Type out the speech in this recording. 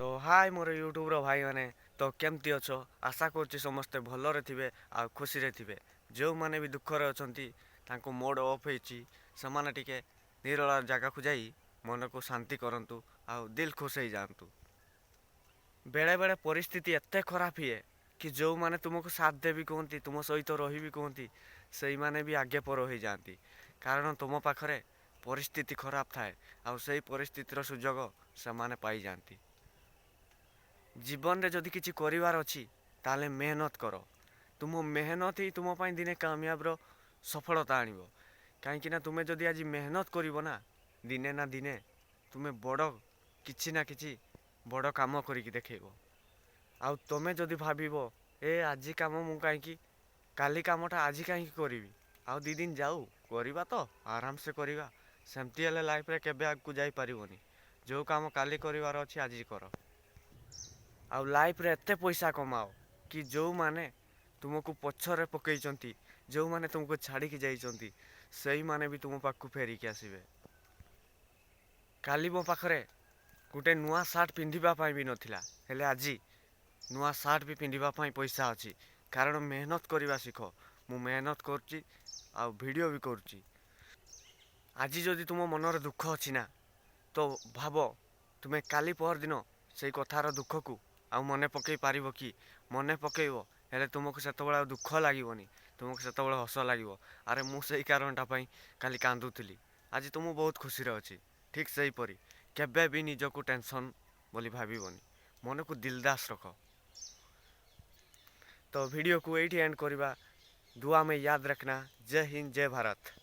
ତ ହାଏ ମୋର ୟୁଟ୍ୟୁବ୍ର ଭାଇମାନେ, ତ କେମିତି ଅଛ? ଆଶା କରୁଛି ସମସ୍ତେ ଭଲରେ ଥିବେ ଆଉ ଖୁସିରେ ଥିବେ। ଯେଉଁମାନେ ବି ଦୁଃଖରେ ଅଛନ୍ତି, ତାଙ୍କୁ ମୁଡ୍ ଅଫ୍ ହେଇଛି, ସେମାନେ ଟିକେ ନିରୋଳା ଜାଗାକୁ ଯାଇ ମନକୁ ଶାନ୍ତି କରନ୍ତୁ ଆଉ ଦିଲ୍ ଖୁସି ହେଇଯାଆନ୍ତୁ। ବେଳେବେଳେ ପରିସ୍ଥିତି ଏତେ ଖରାପ ହୁଏ କି ଯେଉଁମାନେ ତୁମକୁ ସାଥ ଦେବି କୁହନ୍ତି, ତୁମ ସହିତ ରହିବି କୁହନ୍ତି, ସେଇମାନେ ବି ଆଗେ ପର ହେଇଯାଆନ୍ତି। କାରଣ ତୁମ ପାଖରେ ପରିସ୍ଥିତି ଖରାପ ଥାଏ ଆଉ ସେଇ ପରିସ୍ଥିତିର ସୁଯୋଗ ସେମାନେ ପାଇଯାଆନ୍ତି। ଜୀବନରେ ଯଦି କିଛି କରିବାର ଅଛି, ତାହେଲେ ମେହନତ କର। ତୁମ ମେହନତ ହିଁ ତୁମ ପାଇଁ ଦିନେ କାମୟାବର ସଫଳତା ଆଣିବ। କାହିଁକିନା ତୁମେ ଯଦି ଆଜି ମେହନତ କରିବ ନା, ଦିନେ ନା ଦିନେ ତୁମେ ବଡ଼ କିଛି ନା କିଛି ବଡ଼ କାମ କରିକି ଦେଖେଇବ। ଆଉ ତୁମେ ଯଦି ଭାବିବ, ଏ ଆଜି କାମ ମୁଁ କାହିଁକି, କାଲି କାମଟା ଆଜି କାହିଁକି କରିବି, ଆଉ 2 ଦିନ ଯାଉ କରିବା ତ, ଆରାମସେ କରିବା, ସେମିତି ହେଲେ ଲାଇଫରେ କେବେ ଆଗକୁ ଯାଇପାରିବନି। ଯେଉଁ କାମ କାଲି କରିବାର ଅଛି, ଆଜି କର। ଆଉ ଲାଇଫରେ ଏତେ ପଇସା କମାଅ କି ଯେଉଁମାନେ ତୁମକୁ ପଛରେ ପକେଇଛନ୍ତି, ଯେଉଁମାନେ ତୁମକୁ ଛାଡ଼ିକି ଯାଇଛନ୍ତି, ସେଇମାନେ ବି ତୁମ ପାଖକୁ ଫେରିକି ଆସିବେ। କାଲି ମୋ ପାଖରେ ଗୋଟେ ନୂଆ ସାର୍ଟ ପିନ୍ଧିବା ପାଇଁ ବି ନଥିଲା, ହେଲେ ଆଜି ନୂଆ ସାର୍ଟ ବି ପିନ୍ଧିବା ପାଇଁ ପଇସା ଅଛି। କାରଣ ମେହନତ କରିବା ଶିଖ। ମୁଁ ମେହନତ କରୁଛି ଆଉ ଭିଡ଼ିଓ ବି କରୁଛି। ଆଜି ଯଦି ତୁମ ମନରେ ଦୁଃଖ ଅଛି ନା, ତ ଭାବ ତୁମେ କାଲି ପହରଦିନ ସେଇ କଥାର ଦୁଃଖକୁ ଆଉ ମନେ ପକେଇ ପାରିବ କି? ମନେ ପକେଇବ, ହେଲେ ତୁମକୁ ସେତେବେଳେ ଆଉ ଦୁଃଖ ଲାଗିବନି, ତୁମକୁ ସେତେବେଳେ ହସ ଲାଗିବ। ଆରେ, ମୁଁ ସେଇ କାରଣଟା ପାଇଁ କାଲି କାନ୍ଦୁଥିଲି, ଆଜି ତ ମୁଁ ବହୁତ ଖୁସିରେ ଅଛି। ଠିକ୍ ସେହିପରି କେବେ ବି ନିଜକୁ ଟେନସନ୍ ବୋଲି ଭାବିବନି, ମନକୁ ଦିଲଦାସ ରଖ। ତ ଭିଡ଼ିଓକୁ ଏଇଠି ଏଣ୍ଡ କରିବା। दुआ में याद रखना। जय हिंद, जय भारत।